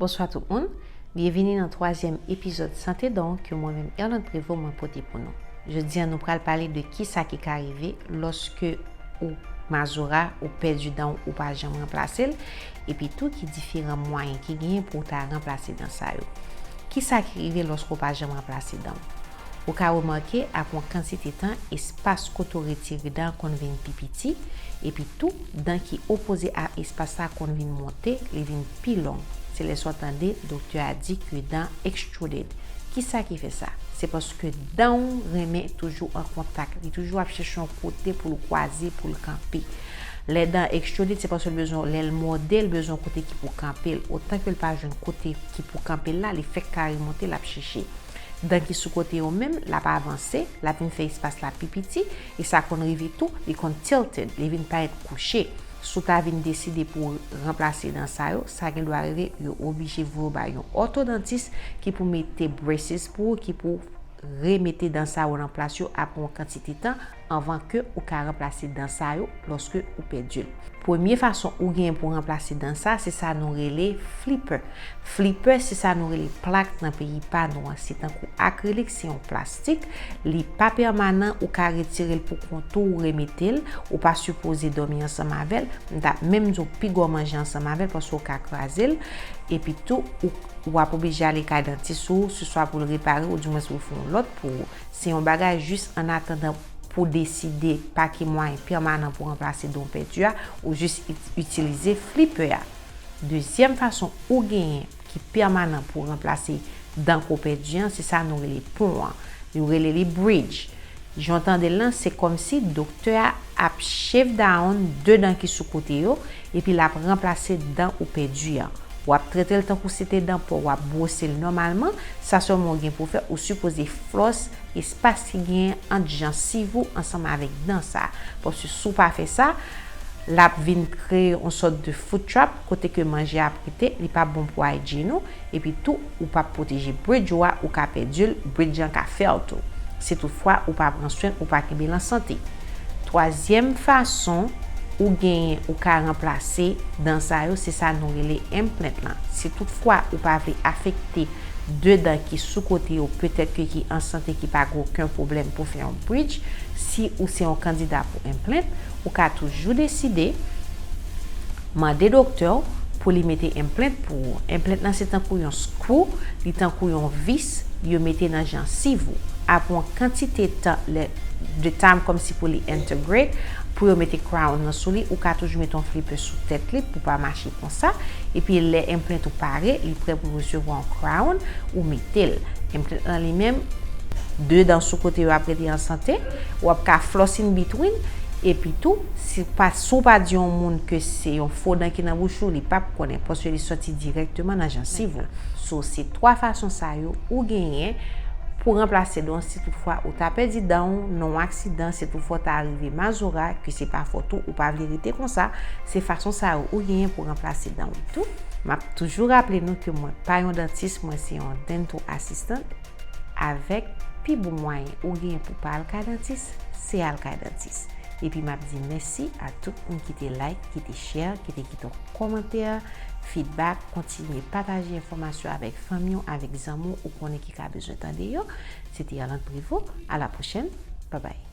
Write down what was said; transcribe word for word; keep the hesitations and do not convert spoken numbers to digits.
Bonswa tout moun. Byenvini nan twazyèm epizòd Sante Dan ke mwen menm Erlande Prévost mwen pote pou nou. Jodi a nou pral pale de kisa ki ka rive lòske ou mazora, ou pèdi dan ou, ou pa janm ranplase l, epi tou ki diferan mwayen ki genyen pou w ta ranplase dan sa yo. Kisa ki rive lòske w pa janm ranplase dan w? Ou ka remake apre yon kantite tan, espas kote w retire dan an konn vin pi piti, epi tou, dan ki opoze a espas sa a konn vin monte, li vin pi long. Se lè sa w tande doktè a di ke dan extruded. Kisa ki fè sa? Se paske dan w renmen toujou an kontak. Li toujou ap chèche yon kote pou l kwaze, pou l kanpe. Lè dan extruded, se paske l bezwen, lè l mòde, l bezwen yon kote ki pou kanpe l. Otan ke l pa jwenn kote ki pou kanpe l la, li fèk kare monte, l ap chèche. Dan ki sou kote yo menm, l ap avanse, l ap vin fè espas la pi piti, e sa konn rive tou, li konn tilted, li vin parèt kouche. Si w ta vin deside pou w ranplase dan sa yo, sa gen dwa rive, yo oblije voye w bay yon òtodantis ki pou mete braces pou ou, ki pou remete dan sa yo nan plas yo apre yon kantite tan anvan ke ou ka ranplase dan sa yo lòske ou pèdi l. Premye fason ou genyen pou ranplase dan sa, se sa nou rele flipper. Flipper, se sa nou rele plak nan peyi pa nou an. Se tankou akrilik, se yon plastik. Li pa pèmanan, ou ka retire l pou kont ou, ou remete l. Ou pa sipoze dòmi ansanm avè l. M t ap menm di w piga w manje ansanm avè l paske w ka kraze l. Epi tou, ou, w ap oblije ale kay dantis ou, se swa pou l repare ou dimwens pou l fè yon lòt pou ou. Se yon bagay jis an atandan pou deside pa ki mwayen pèmanan pou ranplase dan w pèdi a, ou jis it-, itilize flipper a. Dezyèm fason ou genyen ki pèmanan pou ranplase dan ke w pèdi an, se sa nou rele pon an. Yo rele li bridge. Jan w tande l lan, se kòmsi doktè a ap shave down de dan ki sou kote yo, epi l ap ranplase dan ou pèdi an. W ap trete l tankou se te dan pa w, w ap bwose l nòmalman, sa sèlman w gen pou w fè, ou sipoze flòs espas ki genyen ant jansiv ou ansanm avèk dan sa. Paske si w pa fè sa, l ap vin kreye yon sòt de foot trap, kote ke manje ap rete, li p ap bon pou hygiene ou, epi tou, ou p ap pwoteje bridge ou a, ou ka pèdi l, bridge lan ka fail tou. Si toutfwa ou pa pran swen, ou pa kenbe l an sante. Twazyèm fason ou genyen ou ka ranplase dan sa yo, se sa nou rele implant lan. Si toutfwa ou pa vle afekte de dan ki sou kote yo, petèt ke ki an sante, ki pa gen okenn pwoblèm pou fè yon bridge, si ou se yon kandida pou implant, ou ka toujou deside mande doktè w pou li mete implant pou ou. Implant lan se tankou yon screw, li tankou yon vis yo mete nan jansiv ou. Apre yon kantite tan, lè, de time kòmsi pou li integrate, pou yo mete crown nan sou li, ou ka toujou mete yon flipper sou tèt li pou pa mache konsa. Epi lè implant ou pare, li prè pou resevwa yon crown, ou mete l. Implant lan li menm, de dan sou kote yo ap rete an sante, w ap ka floss in between, epi tou, si pa, si w pa di yon moun ke se yon fo dan ki nan bouch ou, li p ap konnen, paske li soti dirèkteman nan jansiv ou. So, se twa fason sa yo ou genyen pou ranplase dan w si toutfwa ou ta pèdi dan w nan yon aksidan, si toutfwa w ta rive mazora, ke se pa fòt ou, ou pa vle rete konsa, se fason sa yo ou genyen pou ranplase dan w tou. M ap toujou raple nou ke mwen pa yon dantis, mwen se yon dental assistant. Avèk pi bon mwayen ou genyen pou pa al kay dantis, se al kay dantis. Epi m ap di mèsi a tout moun ki te like, ki te share, ki te kite yon kòmantè, feedback, kontinye pataje enfòmasyon avèk fanmi w, avèk zanmi w ou konnen ki ka bezwen tande yo. Se te Erlande Prévost. À la prochaine. Bye bye.